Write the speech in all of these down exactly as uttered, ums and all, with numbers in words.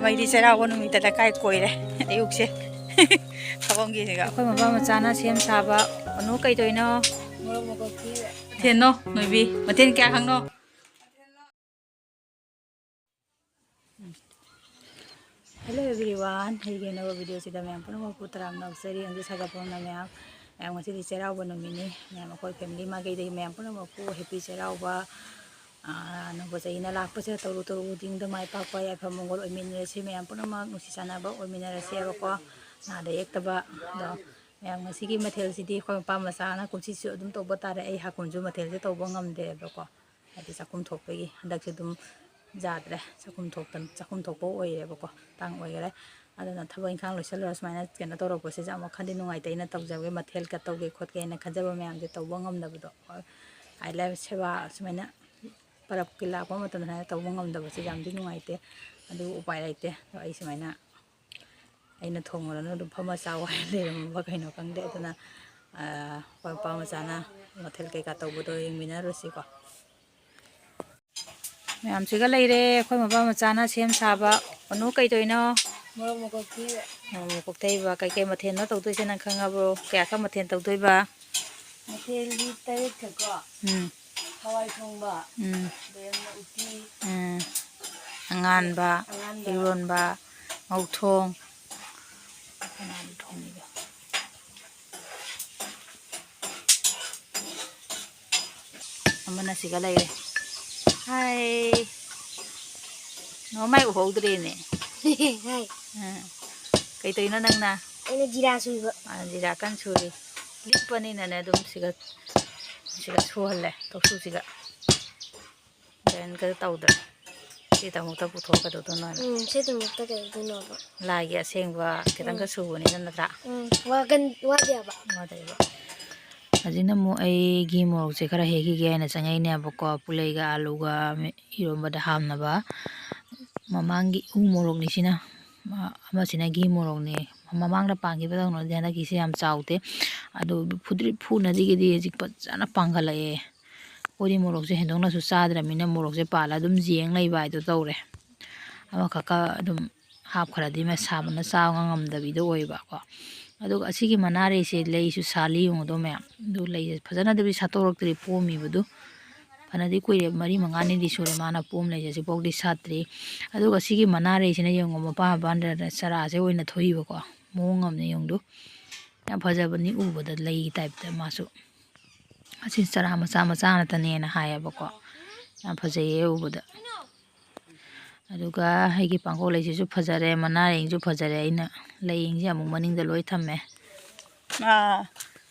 ꯃꯩꯗꯤ ꯆꯩꯔꯥꯎꯕ ꯅꯨꯃꯤꯠꯇ ꯂꯩꯀꯥꯏ ꯀꯣꯏꯔꯦ꯫ ꯑꯌꯨꯛꯁꯦ ꯊꯕꯛꯒꯤꯁꯤꯒ ꯑꯩꯈꯣꯏ ꯃꯄꯥ ꯃꯆꯥꯅ ꯁꯦꯝ ꯁꯥꯕ꯫ ꯑꯅꯨ, ꯀꯩꯗꯧꯅꯣ? ꯃꯣꯔꯣꯛ ꯃꯀꯨꯞ ꯄꯤꯔꯦ꯫ ꯃꯊꯦꯜꯅꯣ ꯅꯣꯏꯕꯤ? ꯃꯊꯦꯜ ꯀꯌꯥ ꯈꯪꯅꯣ? Hello everyone, ꯑꯩꯒꯤ ꯑꯅꯧꯕ video ꯁꯤꯗ ꯃꯌꯥꯝ ꯄꯨꯝꯅꯃꯛꯄꯨ ꯇꯔꯥꯝꯅ ꯑꯣꯛꯆꯔꯤ꯫ ꯑꯃꯗꯤ ꯁꯥꯒꯠꯄ ꯃꯌꯥꯝ, ꯃꯌꯥꯝ ꯉꯁꯤꯗꯤ ꯆꯩꯔꯥꯎꯕ ꯅꯨꯃꯤꯠꯅꯤ꯫ ꯃꯌꯥꯝ ꯑꯩꯈꯣꯏ family ꯃꯥꯏꯀꯩꯗꯒꯤ ꯃꯌꯥꯝ ꯄꯨꯝꯅꯃꯛꯄꯨ happy ꯆꯩꯔꯥꯎꯕ꯫ ꯑꯅꯧꯕ ꯆꯍꯤꯅ ꯂꯥꯛꯄꯁꯤꯗ ꯇꯧꯔꯨ ꯇꯧꯔꯨ ꯈꯨꯗꯤꯡꯗ ꯃꯥꯏ ꯄꯥꯛꯄ ꯌꯥꯏꯐꯕ ꯃꯪꯒꯣꯜ ꯑꯣꯏꯃꯤꯟꯅꯔꯁꯤ, ꯃꯌꯥꯝ ꯄꯨꯝꯅꯃꯛ ꯅꯨꯡꯁꯤ ꯆꯥꯟꯅꯕ ꯑꯣꯏꯃꯤꯟꯅꯔꯁꯦꯕꯀꯣ, ꯅꯥꯗ ꯌꯦꯛꯇꯕ꯫ ꯑꯗꯣ ꯃꯌꯥꯝ ꯉꯁꯤꯒꯤ ꯃꯊꯦꯜꯁꯤꯗꯤ ꯑꯩꯈꯣꯏ ꯃꯄꯥ ꯃꯆꯥꯅ ꯀꯨꯝꯁꯤꯁꯨ ꯑꯗꯨꯝ ꯇꯧꯕ ꯇꯥꯔꯦ꯫ ꯑꯩ ꯍꯥꯀꯨꯝꯁꯨ ꯃꯊꯦꯜꯁꯦ ꯇꯧꯕ ꯉꯝꯗꯦꯕꯀꯣ, ꯍꯥꯏꯗꯤ ꯆꯥꯛꯈꯨꯝ ꯊꯣꯛꯄꯒꯤ꯫ ꯍꯟꯗꯛꯁꯦ ꯑꯗꯨꯝ ꯌꯥꯗ꯭ꯔꯦ, ꯆꯥꯛꯈꯨꯝ ꯊꯣꯛꯇꯅ, ꯆꯥꯛꯈꯨꯝ ꯊꯣꯛꯄ ꯑꯣꯏꯔꯦꯕꯀꯣ, ꯃꯇꯥꯡ ꯑꯣꯏꯈꯔꯦ꯫ ꯑꯗꯨꯅ ꯊꯕꯛ ꯏꯪꯈꯥꯡ ꯂꯣꯏꯁꯤꯜꯂꯒ ꯁꯨꯃꯥꯏꯅ ꯀꯩꯅꯣ ꯇꯧꯔꯛꯄꯁꯤꯗ ꯑꯃꯨꯛ ꯈꯟꯗꯤ ꯅꯨꯡꯉꯥꯏꯇꯦ꯫ ꯑꯩꯅ ꯇꯧꯖꯕꯒꯤ ꯃꯊꯦꯜ ꯀ ꯇꯧꯒꯦ ꯈꯣꯠꯀꯦ ꯍꯥꯏꯅ ꯈꯟꯖꯕ ꯃꯌꯥꯝꯁꯦ ꯇꯧꯕ ꯉꯝꯗꯕꯗꯣ, ꯍꯥꯏ ꯂꯥꯏꯐ ꯁꯦꯕꯥ ꯁꯨꯃꯥꯏꯅ ꯄꯔꯕꯀꯤ ꯂꯥꯛꯄ ꯃꯇꯝꯗ ꯁꯨꯃꯥꯏꯅ ꯇꯧꯕ ꯉꯝꯗꯕꯁꯦ ꯌꯥꯝꯗꯤ ꯅꯨꯡꯉꯥꯏꯇꯦ꯫ ꯑꯗꯨꯕꯨ ꯎꯄꯥꯏ ꯂꯩꯇꯦ꯫ ꯑꯗꯣ ꯑꯩ ꯁꯨꯃꯥꯏꯅ ꯑꯩꯅ ꯊꯣꯡꯉꯨꯔꯅꯨ ꯑꯗꯨꯝ ꯐꯝꯃ ꯆꯥꯎ ꯍꯥꯏꯅ ꯂꯩꯔꯝꯃꯕ ꯀꯩꯅꯣ ꯈꯪꯗꯦ꯫ ꯑꯗꯨꯅ, ꯑ, ꯑꯩꯈꯣꯏ ꯃꯄꯥ ꯃꯆꯥꯅ ꯃꯊꯦꯜ ꯀꯩꯀꯥ ꯇꯧꯕꯗꯣ ꯌꯦꯡꯃꯤꯟꯅꯔꯨꯁꯤꯀꯣ꯫ ꯃꯌꯥꯝꯁꯤꯒ ꯂꯩꯔꯦ ꯑꯩꯈꯣꯏ ꯃꯄꯥ ꯃꯆꯥꯅ ꯁꯦꯝ ꯁꯥꯕ꯫ ꯑꯅꯨ, ꯀꯩꯗꯧꯅꯣ? ꯃꯣꯔꯣꯛ ꯃꯀꯨꯞ ꯄꯤꯔꯦ꯫ ꯃꯣꯔꯣꯛ ꯃꯀꯨꯞ ꯇꯩꯕ꯫ ꯀꯩꯀꯩ ꯃꯊꯦꯜꯅꯣ ꯇꯧꯗꯣꯏꯁꯦ ꯅꯪ ꯈꯪꯉꯕ꯭ꯔꯣ? ꯀꯌꯥ ꯈꯛ ꯃꯊꯦꯜ ꯇꯧꯗꯣꯏꯕ? ꯃꯊꯦꯜꯗꯤ ꯇꯔꯦꯠ ꯈꯛꯀꯣ꯫ ꯎꯝ꯫ ꯍꯋꯥꯏ ꯊꯣꯡꯕ, ꯎꯝ꯫ ꯑꯗꯩ ꯎꯇꯤ, ꯎꯝ꯫ ꯑꯉꯥꯟꯕ, ꯑꯉꯥꯟꯕ꯫ ꯏꯔꯣꯟꯕ, ꯉꯧꯊꯣꯡ꯫ ꯀꯅꯥꯅ ꯊꯣꯡꯉꯤꯕ? ꯑꯃꯅ ꯁꯤꯒ ꯂꯩꯔꯦ꯫ ꯍꯥꯏ꯫ ꯅꯣꯡꯃꯥꯏ ꯎꯍꯧꯗ꯭ꯔꯦꯅꯦ꯫ ꯍꯥꯏ꯫ ꯎꯝ꯫ ꯀꯩ ꯇꯧꯔꯤꯅꯣ ꯅꯪꯅ? ꯑꯩꯅ ꯖꯤꯔꯥ ꯁꯨꯕ꯫ ꯑꯥ, ꯖꯤꯔꯥ ꯀꯟꯅ ꯁꯨꯔꯤ꯫ ꯂꯤꯛꯄꯅꯤꯅꯅꯦ ꯑꯗꯨꯝ ꯁꯤꯒ, ꯁꯤꯒ ꯁꯨꯍꯜꯂꯦ, ꯇꯧꯁꯨꯁꯤꯒ꯫ ꯕ꯭ꯂꯦꯟꯒ ꯇꯧꯗ꯭ꯔꯦ꯫ ꯁꯤ ꯇꯃꯨꯛꯇ ꯄꯨꯊꯣꯛꯑ ꯀꯩꯗꯧꯗꯣꯏꯅꯣ ꯍꯥꯏꯅ꯫ ꯎꯝ, ꯁꯤ ꯇꯃꯨꯛꯇ ꯀꯩꯗꯧꯗꯣꯏꯅꯣꯕ? ꯂꯥꯏꯒꯤ ꯑꯁꯦꯡꯕ ꯈꯤꯇꯪꯒ ꯎꯝ꯫ ꯁꯨꯕꯅꯤꯅ ꯅꯠꯇ꯭ꯔꯥ? ꯎꯝ, ꯋꯥꯒꯟ-, ꯋꯥꯗꯦꯕ꯫ ꯋꯥꯗꯦꯕ꯫ ꯍꯧꯖꯤꯛꯅ ꯑꯃꯨꯛ ꯑꯩ ꯘꯤ ꯃꯣꯔꯣꯛꯁꯦ ꯈꯔ ꯍꯦꯛꯈꯤꯒꯦ ꯍꯥꯏꯅ ꯆꯪꯉꯛꯏꯅꯦꯕꯀꯣ꯫ ꯄꯨꯂꯩꯒ ꯑꯥꯂꯨꯒ ꯏꯔꯣꯟꯕꯗ ꯍꯥꯞꯅꯕ꯫ ꯃꯃꯥꯡꯒꯤ ꯎ ꯃꯣꯔꯣꯛꯅꯤ ꯁꯤꯅ꯫ ꯑꯃ-, ꯑꯃꯁꯤꯅ ꯘꯤ ꯃꯣꯔꯣꯛꯅꯤ꯫ ꯃꯃꯥꯡꯗ ꯄꯥꯟꯈꯤꯕꯗꯧꯅꯗꯤ ꯍꯟꯗꯛꯀꯤꯁꯦ ꯌꯥꯝ ꯆꯥꯎꯗꯦ꯫ ꯑꯗꯨ ꯐꯨꯗ꯭ꯔꯤꯠ ꯐꯨꯅꯗꯒꯤꯗꯤ ꯍꯧꯖꯤꯛ ꯐꯖꯅ ꯄꯥꯟꯈꯠꯂꯛꯑꯦ꯫ ꯑꯩꯈꯣꯏꯗꯤ ꯃꯣꯔꯣꯛꯁꯦ ꯍꯦꯟꯗꯣꯛꯅꯁꯨ ꯆꯥꯗ꯭ꯔꯕꯅꯤꯅ ꯃꯣꯔꯣꯛꯁꯦ ꯄꯥꯜꯂ ꯑꯗꯨꯝ ꯌꯦꯡ ꯂꯩꯕ ꯍꯥꯏꯗꯣ ꯇꯧꯔꯦ꯫ ꯑꯃꯈꯛꯀ ꯑꯗꯨꯝ ꯍꯥꯞꯈ꯭ꯔꯗꯤ ꯃꯁꯥꯕꯅ ꯆꯥꯕ ꯉꯝꯗꯕꯤꯗꯣ ꯑꯣꯏꯕꯀꯣ꯫ ꯑꯗꯨꯒ ꯑꯁꯤꯒꯤ ꯃꯅꯥꯔꯩꯁꯦ ꯂꯩꯁꯨ ꯁꯥꯠꯂꯤ ꯌꯦꯡꯉꯨꯗꯣ ꯃꯌꯥꯝ꯫ ꯑꯗꯨ ꯂꯩꯁꯦ ꯐꯖꯅꯗꯤ ꯁꯥꯠꯇꯣꯔꯛꯇ꯭ꯔꯤ, ꯄꯣꯝꯃꯤꯕꯗꯨ꯫ ꯐꯅꯗꯤ ꯀꯨꯏꯔꯦ, ꯃꯔꯤ ꯃꯉꯥꯅꯤꯗꯤ ꯁꯨꯔꯦ ꯃꯥꯅ ꯄꯣꯝ ꯂꯩꯁꯦ, ꯍꯧꯖꯤꯛꯐꯥꯎꯗꯤ ꯁꯥꯠꯇ꯭ꯔꯤ꯫ ꯑꯗꯨꯒ ꯁꯤꯒꯤ ꯃꯅꯥꯔꯩꯁꯤꯅ ꯌꯦꯡꯉꯣ, ꯃꯄꯥꯟ ꯃꯄꯥꯟꯗ ꯆꯔꯥꯁꯦ ꯑꯣꯏꯅ ꯊꯣꯛꯏꯕꯀꯣ꯫ ꯃꯑꯣꯡ ꯑꯃꯅ ꯌꯦꯡꯉꯨꯗꯨ꯫ ꯌꯥꯝ ꯐꯖꯕꯅꯤ ꯎꯕꯗ, ꯂꯩꯒꯤ typeꯇ ꯃꯥꯁꯨ꯫ ꯑꯁꯤ ꯆꯔꯥ ꯃꯆꯥ ꯃꯆꯥ ꯉꯥꯛꯇꯅꯦꯅ ꯍꯥꯏꯌꯦꯕꯀꯣ꯫ ꯌꯥꯝ ꯐꯖꯩꯌꯦ ꯎꯕꯗ꯫ ꯑꯗꯨꯒ ꯑꯩꯒꯤ ꯄꯥꯡꯈꯣꯛ ꯂꯩꯁꯤꯁꯨ ꯐꯖꯔꯦ, ꯃꯅꯥꯔꯦꯡꯁꯨ ꯐꯖꯔꯦ꯫ ꯑꯩꯅ ꯂꯩꯁꯦ ꯑꯃꯨꯛ ꯃꯅꯤꯡꯗ ꯂꯣꯏ ꯊꯝꯃꯦ꯫ ꯑꯥ,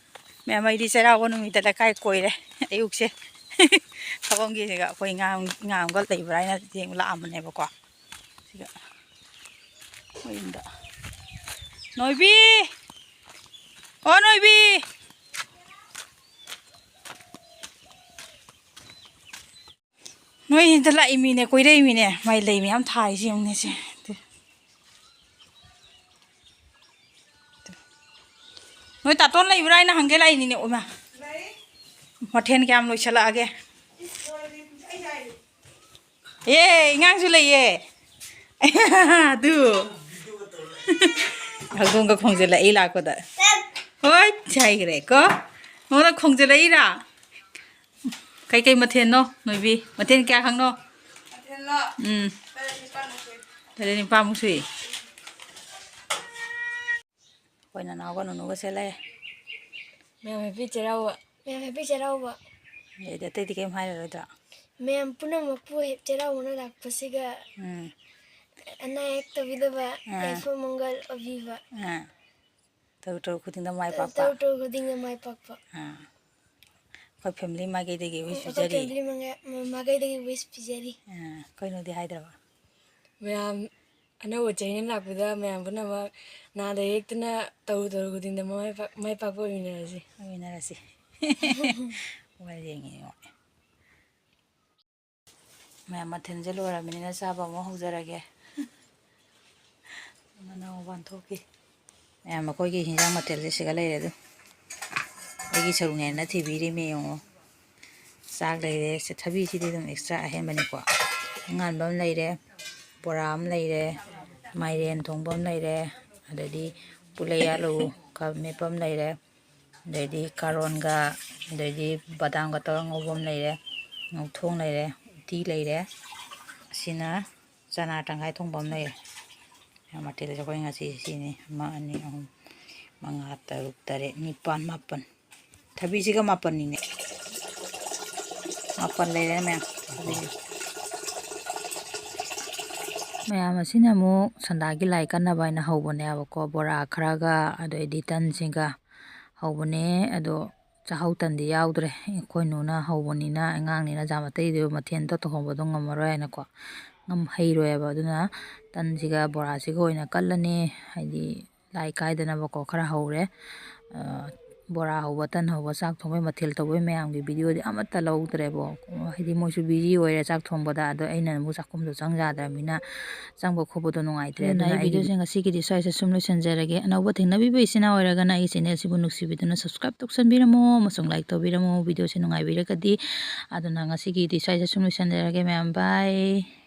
ꯃꯌꯥꯝ, ꯑꯩꯗꯤ ꯆꯩꯔꯥꯎꯕ ꯅꯨꯃꯤꯠꯇ ꯂꯩꯀꯥꯏ ꯀꯣꯏꯔꯦ ꯑꯌꯨꯛꯁꯦ꯫ ꯊꯕꯛꯒꯤꯁꯤꯒ ꯑꯩꯈꯣꯏ ꯉꯥ, ꯉꯥ ꯑꯃꯒ ꯂꯩꯕ꯭ꯔꯥ ꯍꯥꯏꯅ ꯌꯦꯡꯕ ꯂꯥꯛꯑꯝꯕꯅꯦꯕꯀꯣ꯫ ꯁꯤꯒ ꯑꯩꯈꯣꯏ ꯌꯨꯝꯗ꯫ ꯅꯣꯏꯕꯤ! ꯑꯣ, ꯅꯣꯏꯕꯤ! ꯅꯣꯏ ꯁꯤꯗ ꯂꯥꯛꯏ ꯃꯤꯅꯦ, ꯀꯣꯏꯔꯛꯏ ꯃꯤꯅꯦ꯫ ꯃꯥꯏ ꯂꯩ ꯃꯌꯥꯝ ꯊꯥꯏꯁꯤ ꯌꯦꯡꯉꯨꯅꯦ ꯁꯦ꯫ ꯅꯣꯏ ꯇꯥꯇꯣꯟ ꯂꯩꯕ꯭ꯔꯥ ꯍꯥꯏꯅ ꯍꯪꯒꯦ ꯂꯥꯛꯏꯅꯤꯅꯦ꯫ ꯑꯣꯏꯃꯥ! ꯃꯊꯦꯜ ꯀꯌꯥꯝ ꯂꯣꯏꯁꯤꯜꯂꯛꯑꯒꯦ? ꯑꯦ, ꯏꯉꯥꯡꯁꯨ ꯂꯩꯌꯦ꯫ ꯑꯗꯨ ꯍꯧꯗꯣꯡꯒ ꯈꯣꯡꯖꯤꯜꯂꯛꯏ ꯂꯥꯛꯄꯗ꯫ ꯍꯣꯏ ꯍꯥꯏꯈ꯭ꯔꯦ ꯀꯣ꯫ ꯅꯉꯣꯟꯗ ꯈꯣꯡꯖꯤꯜꯂꯛꯏꯔꯥ? ꯀꯩꯀꯩ ꯃꯊꯦꯜꯅꯣ ꯅꯣꯏꯕꯤ? ꯃꯊꯦꯜ ꯀꯌꯥ ꯈꯪꯅꯣ? ꯃꯊꯦꯜꯂꯣ? ꯎꯝ꯫ ꯇꯔꯦꯠ ꯅꯤꯄꯥꯜꯃꯨꯛ ꯁꯨꯏ꯫ ꯑꯩꯈꯣꯏ ꯅꯅꯥꯎꯒ ꯅꯨꯅꯨꯒ ꯁꯦꯠꯂꯦ꯫ ꯃꯌꯥꯝ happy ꯆꯩꯔꯥꯎꯕ꯫ ꯃꯌꯥꯝ happy ꯆꯩꯔꯥꯎꯕ꯫ ꯑꯗꯩꯗꯤ ꯑꯇꯩꯗꯤ ꯀꯩꯝ ꯍꯥꯏꯔꯔꯣꯏꯗ꯭ꯔꯣ? ꯃꯌꯥꯝ ꯄꯨꯝꯅꯃꯛꯄꯨ ꯍꯦ-, ꯆꯩꯔꯥꯎꯕꯅ ꯂꯥꯛꯄꯁꯤꯒ ꯎꯝ꯫ ꯑꯅꯥ ꯑꯌꯦꯛ ꯇꯧꯕꯤꯗꯕ, ꯑꯥ꯫ ꯌꯥꯏꯐ ꯃꯪꯒꯜ ꯑꯣꯏꯕꯤꯕ꯫ ꯑꯥ꯫ ꯇꯧꯔꯨ ꯇꯧꯔꯨ ꯈꯨꯗꯤꯡꯗ ꯃꯥꯏ ꯄꯥꯛꯄ꯫ ꯇꯧꯔꯨ ꯇꯧꯔꯨ ꯈꯨꯗꯤꯡꯗ ꯃꯥꯏ ꯄꯥꯛꯄ꯫ ꯑꯥ꯫ ꯑꯩꯈꯣꯏ family ꯃꯥꯏꯀꯩꯗꯒꯤ wish ꯑꯩꯈꯣꯏ ꯄꯤꯖꯔꯤ꯫ Family ꯃꯉꯥ-, ꯃ-, ꯃꯥꯏꯀꯩꯗꯒꯤ wish ꯄꯤꯖꯔꯤ꯫ ꯑꯥ, ꯀꯩꯅꯣꯗꯤ ꯍꯥꯏꯗ꯭ꯔꯕ? ꯃꯌꯥꯝ ꯑꯅꯧꯕ ꯆꯍꯤ ꯑꯃ ꯂꯥꯛꯄꯗ ꯃꯌꯥꯝ ꯄꯨꯝꯅꯃꯛ ꯅꯥꯗ ꯌꯦꯛꯇꯅ ꯇꯧꯔꯨ ꯇꯧꯔꯨ ꯈꯨꯗꯤꯡꯗ ꯃꯥꯏ ꯄꯥꯛ-, ꯃꯥꯏ ꯄꯥꯛꯄ ꯑꯣꯏꯃꯤꯟꯅꯔꯁꯤ꯫ ꯑꯣꯏꯃꯤꯟꯅꯔꯁꯤ꯫ ꯋꯥꯔꯤ ꯌꯦꯡꯉꯤ ꯌꯦꯡꯉꯣ꯫ ꯃꯌꯥꯝ ꯃꯊꯦꯜꯁꯦ ꯂꯣꯏꯔꯕꯅꯤꯅ ꯆꯥꯕ ꯑꯃꯨꯛ ꯍꯧꯖꯔꯒꯦ꯫ ꯃꯅꯥꯎ ꯃꯄꯥꯟ ꯊꯣꯛꯈꯤ꯫ ꯃꯌꯥꯝ ꯑꯩꯈꯣꯏꯒꯤ ꯍꯤꯟꯖꯥꯡ ꯃꯊꯦꯜꯁꯦ ꯁꯤꯒ ꯂꯩꯔꯦ ꯑꯗꯨ꯫ ꯑꯩꯒꯤ ꯁꯔꯨꯛꯅꯦꯅ ꯊꯤꯕꯤꯔꯤꯃꯤ ꯌꯦꯡꯉꯣ꯫ ꯆꯥꯛ ꯂꯩꯔꯦ꯫ ꯁꯤ ꯊꯕꯤꯁꯤꯗꯤ ꯑꯗꯨꯝ ꯑꯦꯛꯁꯇ꯭ꯔꯥ ꯑꯍꯦꯟꯕꯅꯤꯀꯣ꯫ ꯑꯉꯥꯟꯕ ꯑꯃ ꯂꯩꯔꯦ, ꯕꯣꯔꯥ ꯑꯃ ꯂꯩꯔꯦ, ꯃꯥꯏꯔꯦꯟ ꯊꯣꯡꯕ ꯑꯃ ꯂꯩꯔꯦ, ꯑꯗꯩꯗꯤ ꯄꯨꯂꯩ ꯑꯥꯂꯨ, ꯈꯥꯃꯦꯟ ꯃꯦꯠꯄ ꯑꯃ ꯂꯩꯔꯦ, ꯑꯗꯩꯗꯤ ꯀꯥꯔꯣꯟꯒ, ꯑꯗꯩꯗꯤ ꯕꯗꯥꯝꯒ ꯇꯧꯔꯒ ꯉꯧꯕ ꯑꯃ ꯂꯩꯔꯦ, ꯉꯧꯊꯣꯡ ꯂꯩꯔꯦ, ꯎꯇꯤ ꯂꯩꯔꯦ꯫ ꯑꯁꯤꯅ ꯆꯅꯥ ꯇꯪꯈꯥꯏ ꯊꯣꯡꯕ ꯑꯃ ꯂꯩꯔꯦ꯫ ꯃꯊꯦꯜꯁꯦ ꯑꯩꯈꯣꯏ ꯉꯁꯤ ꯁꯤꯅꯤ: ꯑꯃ, ꯑꯅꯤ, ꯑꯍꯨꯝ, ꯃꯉꯥ, ꯇꯔꯨꯛ, ꯇꯔꯦꯠ, ꯅꯤꯄꯥꯜ, ꯃꯥꯄꯜ꯫ ꯊꯕꯤꯁꯤꯒ ꯃꯥꯄꯜꯅꯤꯅꯦ꯫ ꯃꯥꯄꯜ ꯂꯩꯔꯦ ꯃꯌꯥꯝ꯫ ꯃꯌꯥꯝ ꯑꯁꯤꯅ ꯑꯃꯨꯛ ꯁꯟꯗꯥꯒꯤ ꯂꯥꯏ ꯀꯟꯅꯕ ꯍꯥꯏꯅ ꯍꯧꯕꯅꯦꯕꯀꯣ꯫ ꯕꯣꯔꯥ ꯈꯔꯒ, ꯑꯗꯩꯗꯤ ꯇꯟꯁꯤꯒ ꯍꯧꯕꯅꯦ꯫ ꯑꯗꯣ ꯆꯥꯛꯍꯧ ꯇꯟꯗꯤ ꯌꯥꯎꯗ꯭ꯔꯦ꯫ ꯑꯩꯈꯣꯏ ꯅꯨꯅ ꯍꯧꯕꯅꯤꯅ, ꯑꯉꯥꯡꯅꯤꯅ ꯖꯥꯝ ꯑꯇꯩꯗꯨ ꯃꯊꯦꯜ ꯑꯝꯇ ꯇꯧꯍꯧꯕꯗꯣ ꯉꯝꯃꯔꯣꯏ ꯍꯥꯏꯅꯀꯣ꯫ ꯉꯝ-, ꯍꯩꯔꯣꯏꯕ꯫ ꯑꯗꯨꯅ ꯇꯟꯁꯤꯒ ꯕꯣꯔꯥꯁꯤꯒ ꯑꯣꯏꯅ ꯀꯜꯂꯅꯤ꯫ ꯍꯥꯏꯗꯤ ꯂꯥꯏ ꯀꯥꯏꯗꯅꯕꯀꯣ꯫ ꯈꯔ ꯍꯧꯔꯦ꯫ ꯑ, ꯕꯣꯔꯥ ꯍꯧꯕ, ꯇꯟ ꯍꯧꯕ, ꯆꯥꯛ ꯊꯣꯡꯕꯩ, ꯃꯊꯦꯜ ꯇꯧꯕꯩ ꯃꯌꯥꯝꯒꯤ ꯚꯤꯗꯤꯑꯣꯗꯤ ꯑꯃꯠꯇ ꯂꯧꯗ꯭ꯔꯦꯕꯣ꯫ ꯍꯥꯏꯗꯤ ꯃꯣꯏꯁꯨ ꯕꯤꯖꯤ ꯑꯣꯏꯔꯦ ꯆꯥꯛ ꯊꯣꯡꯕꯗ꯫ ꯑꯗꯣ ꯑꯩꯅ ꯑꯃꯨꯛ ꯆꯥꯛꯈꯨꯝꯗꯣ ꯆꯪ ꯌꯥꯗ꯭ꯔꯕꯅꯤꯅ ꯆꯪꯕ ꯈꯣꯠꯄꯗꯣ ꯅꯨꯡꯉꯥꯏꯇ꯭ꯔꯦ꯫ ꯑꯗꯨꯅ ꯑꯗꯨꯅ ꯑꯩ ꯑꯩꯒꯤ ꯚꯤꯗꯤꯑꯣꯁꯦ ꯉꯁꯤꯒꯤꯗꯤ ꯁ꯭ꯋꯥꯏꯁꯦ ꯁꯨꯝ ꯂꯣꯏꯁꯤꯟꯖꯔꯒꯦ꯫ ꯑꯅꯧꯕ ꯊꯦꯡꯅꯕꯤꯕ ꯏꯆꯤꯟ ꯏꯅꯥꯎ ꯑꯣꯏꯔꯒꯅ ꯑꯩꯒꯤ ꯆꯦꯅꯦꯜꯁꯤꯕꯨ ꯅꯨꯡꯁꯤꯕꯤꯗꯨꯅ ꯁꯕꯁꯀ꯭ꯔꯥꯏꯕ ꯇꯧꯁꯟꯕꯤꯔꯝꯃꯣ ꯑꯃꯁꯨꯡ ꯂꯥꯏꯛ ꯇꯧꯕꯤꯔꯝꯃꯣ, ꯚꯤꯗꯤꯑꯣꯁꯦ ꯅꯨꯡꯉꯥꯏꯕꯤꯔꯒꯗꯤ꯫ ꯑꯗꯨꯅ ꯉꯁꯤꯒꯤꯗꯤ ꯁ꯭ꯋꯥꯏꯁꯦ ꯁꯨꯝ ꯂꯣꯏꯁꯤꯟꯖꯔꯒꯦ ꯃꯌꯥꯝ꯫ ꯕꯥꯏ꯫